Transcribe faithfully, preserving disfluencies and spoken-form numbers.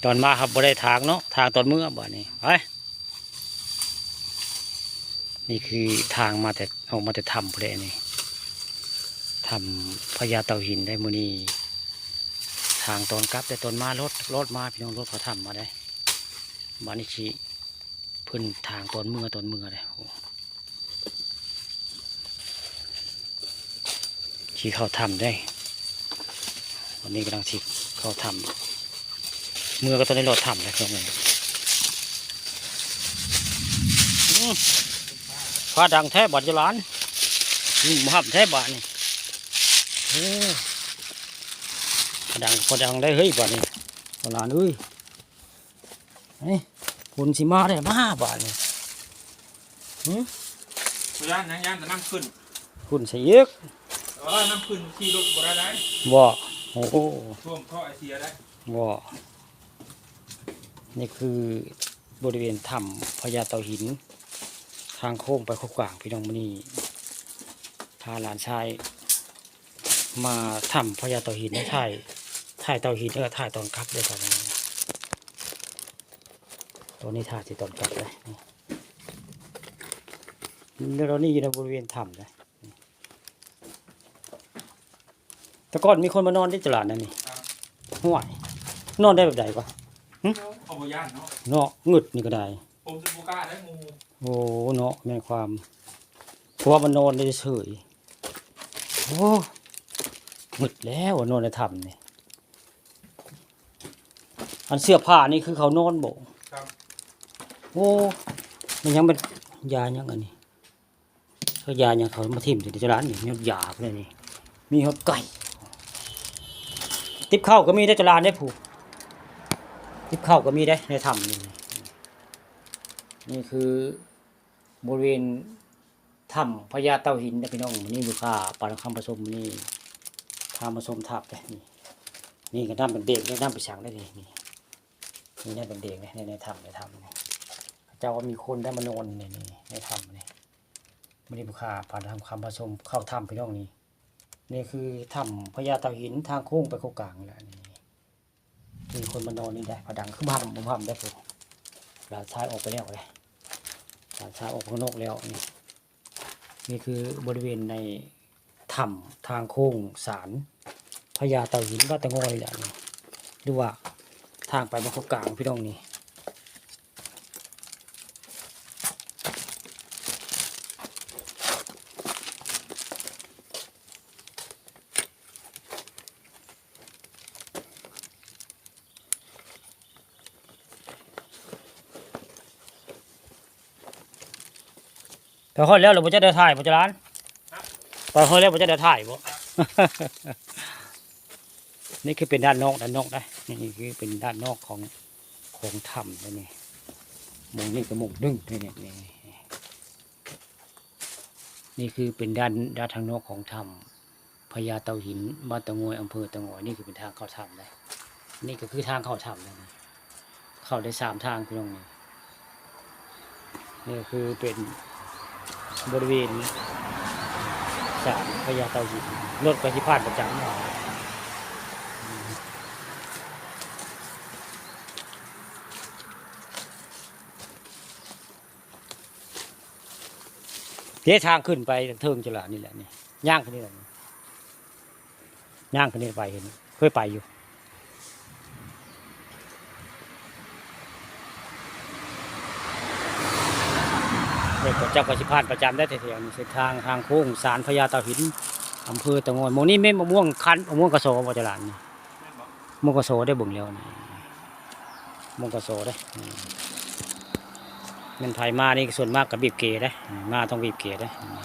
ตอนมาครับบ่ได้ทางเนาะ ทางตอนเมือบัดนี้ ไป นี่คือทางมาแต่ ออกมาแต่ถ้ำพุ้นแหละนี่ ถ้ำพญาเต่าหินได้มื้อนี้ ทางตอนกลับ แต่ตอนมารถ รถมาพี่น้อง รถเขาถ้ำมาได้ บัดนี้สิ เพิ่นทางตอนเมือ ตอนเมือเลย โอ้ สิเข้าถ้ำได้ ตอนนี้กำลังสิเข้าถ้ำ เมือก็ต้องได้ลอดถ้ำแล้วครับ อืม ฟ้าดังแท้บาดเจ้าหลาน อืม ห้ำแท้บาดนี่ โอ้ ฟ้าดัง ฟ้าดังได้เฮ้ยบาดนี่ เจ้าหลานเอ้ย เฮ้ย ฝนสิมาได้มาบาดนี่ หึ บ่ย่านหยัง ย่านแต่น้ำขึ้น ขึ้นใส่อีก เออ น้ำขึ้นขี่รถบ่ได้ได้ บ่ โอ้โห ท่วมท่อไอเสียได้ บ่ นี่คือบริเวณถ้ำพญาเต่าหิน ทางโค้งไปโคกกลางพี่น้อง มื้อนี้พาหลานชายมาถ้ำพญาเต่าหิน ถ่าย ถ่ายเต่าหิน เออ ถ่ายตอนกลับด้วยกัน ตอนนี้ถ่ายที่ตอนกลับเลย นี่ แล้วนี่อยู่ในบริเวณถ้ำนะ แต่ก่อนมีคนมานอนที่ตลาดนั่นนี่ ครับ ห้วย นอนได้แบบใดวะ หึ เขาบ่ย่านเนาะ เนาะ งึดนี่ก็ได้ ผมสิบ่กล้าได้หมู่ โอ้ เนาะ แม่นความ เพราะว่ามันนอนได้เฉย โอ้ งึดแล้วนอนในถ้ำนี่ อันเสื้อผ้านี่คือเขานอนบ่ ครับ โอ้ มันยังเป็นยายังอันนี้ เขายายังเขามาถิ่มอยู่ในตลาดนี่ ยอดยาพวกนี้ มีฮอดไก่ ติ๊บข้าวก็มีได้ตลาดได้ผูก ติ๊บข้าวก็มีได้ในถ้ำนี่ นี่คือบริเวณถ้ำพญาเต่าหินนะพี่น้อง มื้อนี้บุคคาปานคำผสม มื้อนี้พามาชมถ้ำเลยนี่ นี่ก็น้ำเป็นเบงได้ น้ำเป็นสังได้นี่ นี่ นี่น้ำเป็นเบงได้ ใน ในถ้ำ ในถ้ำนี่ เจ้าว่ามีคนได้มานอนในนี่ ในถ้ำนี่ มื้อนี้บุคคาปานคำผสมเข้าถ้ำพี่น้องนี่ นี่คือถ้ำพญาเต่าหิน ทางโค้งไปโคกกลางนี่แหละนี่ มีคนมานอนนี่ได้ ผาดังคือห้ำบ่ห้ำได้ผม หลานชายออกไปแล้วเลย หลานชายออกข้างนอกแล้วนี่ นี่คือบริเวณในถ้ำทางโค้งศาลพญาเต่าหินบ้านตะงอยแหละนี่ หรือว่าทางไปบ้านโคกกลางพี่น้องนี่ ไปฮอดแล้วหรือบ่จะได้ถ่ายบ่เจ้าหลาน ไปฮอดแล้วบ่จะได้ถ่ายบ่ นี่คือเป็นด้านนอก ด้านนอกนะ นี่คือเป็นด้านนอกของ ของถ้ำนะนี่ มุมนี้ก็มุมหนึ่งนี่ นี่ นี่ นี่คือเป็นด้าน ด้านทางนอกของถ้ำพญาเต่าหิน บ้านเต่างอย อำเภอเต่างอย นี่คือเป็นทางเข้าถ้ำนะ นี่ก็คือทางเข้าถ้ำนะนี่ เข้าได้สามทางพี่น้องนี่ นี่คือเป็นบริเวณศาลพญาเต่าหิน รถก็สิผ่านประจำ เด้ทางขึ้นไปเทิงจุฬานี่แหละนี่ ย่างขึ้นนี่แหละนี่ ย่างขึ้นนี่ไปเห็น เคยไปอยู่ เดี๋ยวเจ้าก็สิผ่านประจำได้แถวๆนี้ เส้นทางทางโค้งศาลพญาเต่าหิน อำเภอเต่างอย หม่องนี้แม่นมะม่วงคั้น มะม่วงกะซอบ่เจ้าหลานนี่ มะม่วงกะซอได้เบิ่งแล้วนี่ มะม่วงกะซอได้ อืม แม่นไผมานี่ส่วนมากก็บีบเกได้ อืม มาต้องบีบเกได้ อืม